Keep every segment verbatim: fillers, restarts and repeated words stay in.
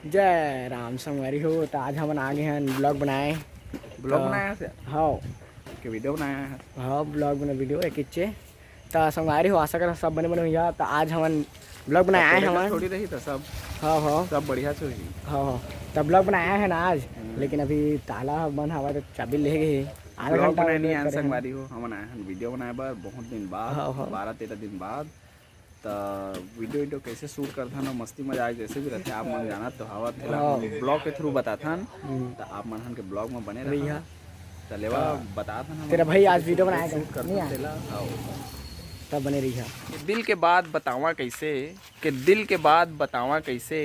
जय राम संगवारी हो, त आज हमन आ गे हन vlog बनाए। Vlog त बनाया से? हाँ। के video बनाया है? हाँ, vlog बना, video एक इच्चे। त संगवारी हो, आशा करत हँव सब बने बने होइहा। त आज हमन vlog बनाए आए हवन। थोड़ी रही त सब। हाँ, हाँ। सब बढ़िया से होही। हाँ, हाँ। त vlog बनाए हन आज, हम्म। लेकिन अभी ताला बंद हवय, त चाबी ले गे हे। आधा घंटा बनाए नहीं आन संगवारी हो, हमन आए हन video बनाए बर बहुत दिन बाद, हाँ, हाँ। बारह तेरह दिन बाद। त video video कैसे shoot करथन, मस्ती मजाक जैसे भी रहथे, आप मन जानत तो हवा, तेला हाँ। Vlog के through बताथन। हम्म। त आप मन हन के vlog में बने रहिहा। त लेवा हाँ। बताथन हम तेरा भाई आज video बनाए shoot करथन नहीं आए। तेला। हाँ। तब बने रहिहा। के दिल के बात बतावा कैसे, के दिल के बात बतावा कैसे,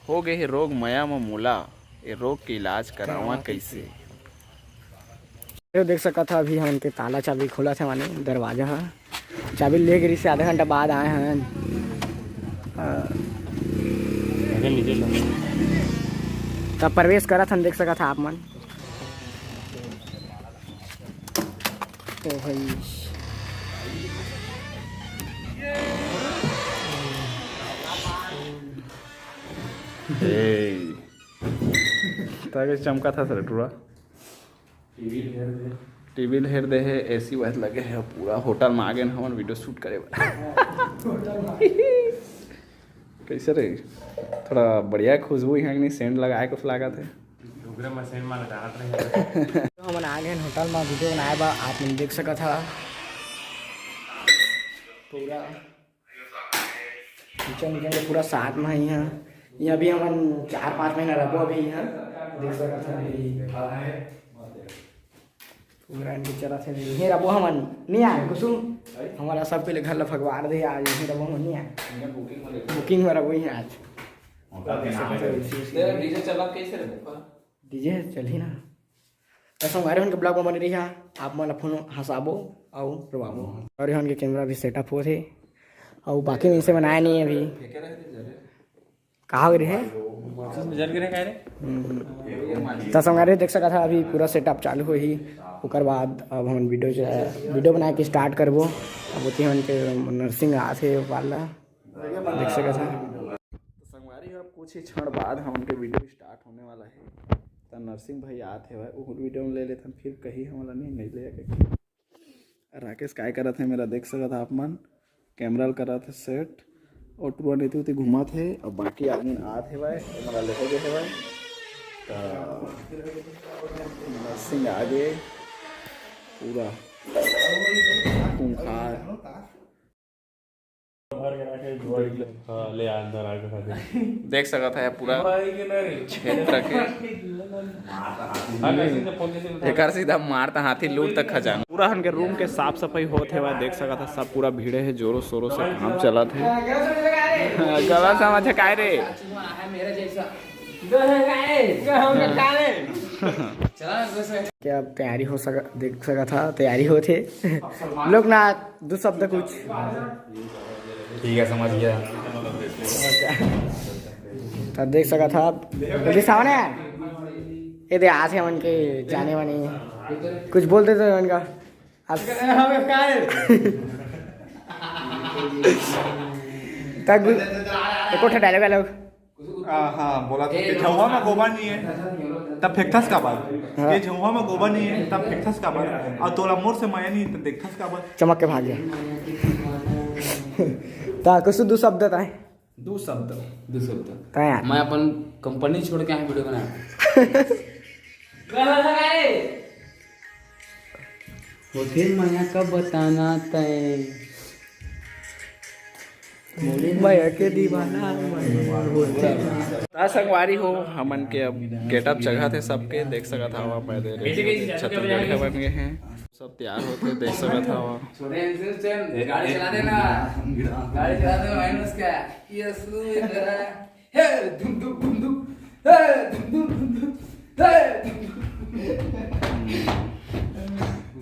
हो गए हे रोग मया म मोला, ए रोग के इलाज करावा कैसे। ये देख सकत हा, अभी हमन के ताला चाबी खोलत हे, माने दरवाजा ह। चाबी ले गे रिहिस हे, आधा घंटा बाद आए हन। अ, तब प्रवेश करत हन, देख सकत हा आप मन। तो भाई, ए, ताकि चमका था सर टूरा। टीवी ल हेर दे हे, एसी वाइस लगे हे, पूरा होटल में आ गए हमन video shoot करे बर। कैसे रे? थोड़ा बढ़िया खुशबू यहाँ नहीं, सेंट लगाए कुछ लागत है। डोकरा में सेंट मार डालत रहे। तो हमन आ गए होटल में video बनाए बर, आप मन देख सकत हा पूरा किचन विचन के पूरा साथ में ही है। ये अभी हमन चार पाँच महीना रबो अभी यहाँ देख सकत हन अभी पूरा इनके चलत है। यहीं रबो हमन नहीं आए कुसुम, हमारा सब पहले घर ला फगवार दे आज, यहीं रबो हमन नहीं आए। बुकिंग में रबो ही आज। डीजे चला कैसे रे? डीजे चलही ना। त संगवारी मन के vlog में बने रहिहा, आप मन ला फोन हंसाबो अउ रोवाबो। और यहाँ के कैमरा भी सेटअप होत हे, अउ बाकी मन से बनाए नहीं अभी। का हो रहे? जल गिरे का रे? हम्म। त संगवारी देख सकत हा, अभी पूरा सेटअप चालू होही, ओकर बाद अब हम video च-, video बनाए के start करबो। अब ओती हमन के नरसिंह आत हे वाला, देख सकत हा। तो संगवारी हो, अब कुछ ही क्षण बाद हमन के video start होने वाला है। त नरसिंह भाई आत हेवय, ओहू video में ले लेथन, फिर कही हमला नहीं, नहीं ले के। राकेश काय करत हे मेरा, देख सकत हा आप मन, कैमरा ल करत हे set, और टुरा नीति उति घूमत हे, और बाकी आदमी आत हेवय, ओमन ला लेहे गे हेवय। त नरसिंह आगे पूरा खूंखार। हाँ, ले आ, अंदर आके खा दे। देख सकत हा पूरा क्षेत्र के। हाँ, कैसे तो फोन कैसे उठा? एकर सीधा मार त हाथी लूट तक खजाना। पूरा हमन के रूम के साफ सफाई होत हेवय, देख सकत हा सब पूरा भीड़े हे जोरों शोरों से, काम चलत हे। गलत समझ हे काय रे? क्या अब तैयारी हो सका, देख सकत हा तैयारी होत हे। लोकनाथ, दू शब्द कुछ। ठीक है, समझ गया। त देख सकत हा, जल्दी से आवा ना यार। ये दे, आत हे हमन के जाने वाले, कुछ बोल देते हैं उनका। अब तक एको ठो dialogue वालोग। आ, हाँ, बोला था कि झउहा में गोबर नहीं है, तब फेंकथस काबर? हाँ। ये झउहा में गोबर नहीं है, तब फेंकथस काबर? और तोला मोर से मया नहीं, तब देखथस काबर? चमक के भाग गया। त कुछ दू शब्द ताय। दू शब्द। दू शब्द। ताय यार। मैं अपन कंपनी छोड़ के यहाँ वीडियो बना। होथे मया का बताना तय। मया के दीवाना मैं होथे। त संगवारी हो, हमन के अब गेटअप जगह थे सबके, देख सकत हवा, मैं दे रहे छत्तीसगढ़िया बन गए हैं, सब तैयार होके देख सकत हवा। छोटे इंसान गाड़ी चला देना, गाड़ी चला दे भाई उसका। ये स्लो इधर है। हे, धुम, धुम, धुम, धुम। हे, धुम, धुम, धुम, धुम। हे, धुम, धुम।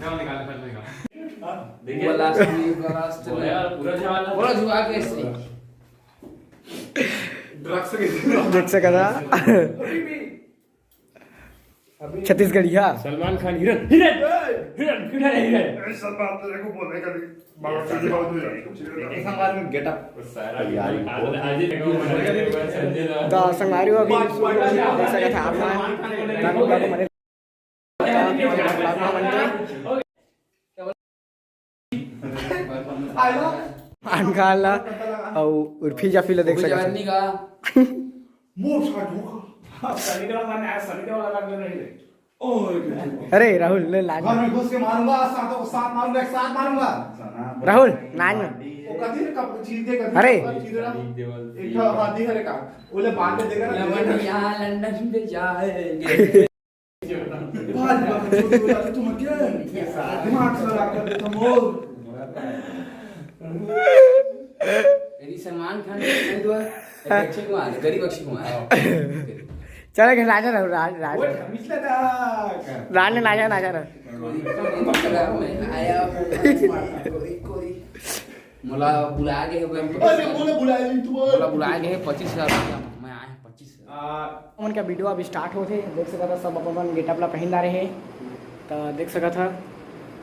जाओ, निकाल, फट जाएगा। देखिए। वो लास्ट में, वो लास्ट में। वो यार, पूरा जमाना। पूरा जुआ के इसलिए। ड्रग्स के देख सकत हा। छत्तीसगढ़िया। सलमान खान हिरन, हिरन। हिरन, हिरन, हिरन। ऐसा बात तेरे को बोलने का नहीं। बाबा जी, बाबा जी। ऐसा मार में गेटअप। तैयारी। तो संगवारी हो, अभी देख सकत हव आप मन। अनकाल ला अउ उर्फी जाफी ला देख सकत हव। मोर साथ धोखा। सनी देओल मन आया, सनी देओल अलग ले रही रे। ओए, अरे राहुल, ले लाज। घर में घुस के मारूंगा, सातों को साथ मारूंगा, एक साथ मारूंगा। राहुल, नाच में। वो कथी रे, कब चीर दे, कथी अरे। कब चीर रहा? एक ठो हाथी हरे का, ओले बांध के देगा ना। लंदन में जाएंगे। भाई, बात छोटी हो जाती, तुम क्या? दिमाग खराब कर देता मोर। यदि सलमान खान के नहीं दुआ, अक्षय कुमार, गरीब अक्षय कुमार। चला के राजा रहो, राज, राज। वो मिसला था। राज ने राजा, राजा रहो। कोई, कोई, कोई, आया, कोई, कोई। मोला बुला के है, अरे, मोला बुला ली तू। मोला बुला के है पच्चीस हजार रुपया, मैं आए हैं पच्चीस हजार। आ, हमन का वीडियो अब स्टार्ट होथे, देख सकत हव सब अपन अपन गेटअप ला पहिन डारे हे, त देख सकत हव,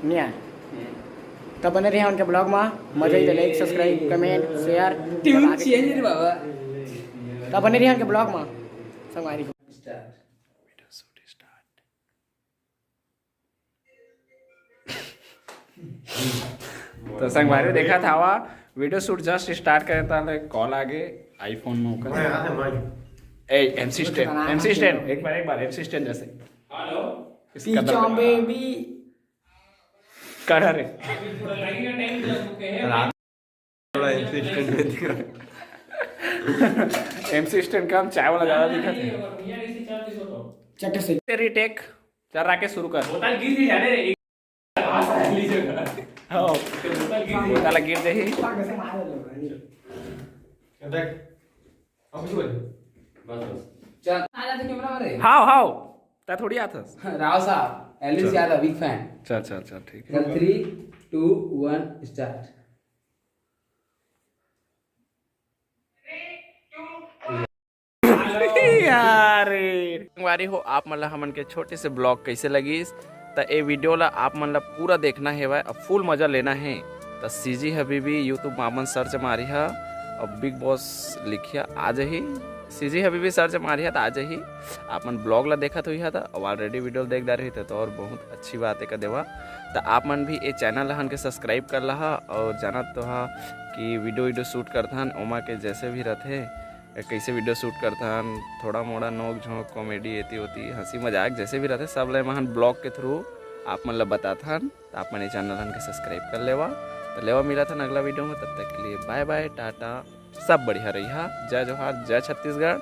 नहीं आए। त बने रहे उनके ब्लॉग मा, मजा आई त like, subscribe, comment, share. Tune change रे बाबा। त बने रहे उनके ब्लॉग मा, संगवारी हो। स्टार्ट। तो संगवारी देखत हव, वीडियो शूट जस्ट स्टार्ट करे त कॉल आ गे iPhone में ओकर। ए, एमसी स्टैन, एमसी स्टैन, एक बार, एक बार एमसी स्टैन जैसे। हेलो। इसका पीछा दम बेबी। करा रे। थोड़ा एमसी स्टैन में दिख रहा है। एमसी स्टैन का हम चाय वाला ज्यादा दिखा थे। चट्टे से। तेरी टेक। चल राकेश, शुरू कर। बोतल गिर गई जाने रे, एक हाथ आ ली जगह। हाँ। तो बोतल गिर गई। बोतल गिर गई। देख, अब कुछ बोल। बस, बस। चल, आ जाते कैमरा वाले। हाव, हाव। ता थोड़ी आथस। राव साहब, एलिस चल। Yadav, big fan. चल, चल, चल, ठीक है। चल, three, two, one, start। यार रे। संगवारी हो, आप मन ला हमन के छोटे से ब्लॉग कैसे लगिस, त ए वीडियो ला आप मन ला पूरा देखना हेवय, अब फुल मजा लेना हे। त सीजी हबीबी YouTube मा मन सर्च मारिहा, अब बिग बॉस लिखिया, आ जाही। सीजी हबीबी सर्च मारिहा त आ जाही। आप मन ब्लॉग ला देखत होइहा त, अब ऑलरेडी वीडियो देख डारे होही त, त और बहुत अच्छी बात है का देवा। त आप मन भी ए चैनल हन के सब्सक्राइब कर लहा और जानत तो हा कि वीडियो वीडियो शूट करथन, ओमा के जैसे भी रथे, कैसे वीडियो शूट करथन, थोड़ा मोड़ा नोक झोंक, कॉमेडी, एती ओती, हंसी मजाक जैसे भी रथे, सब ला एमा हन ब्लॉग के थ्रू आप मन ला बताथन। त आप मन ए चैनल हन के सब्सक्राइब कर लेवा। त लेवा मिलत हन अगला वीडियो में, तब तक के लिए बाय बाय, टाटा, सब बढ़िया रहिहा। जय जोहार, जय छत्तीसगढ़।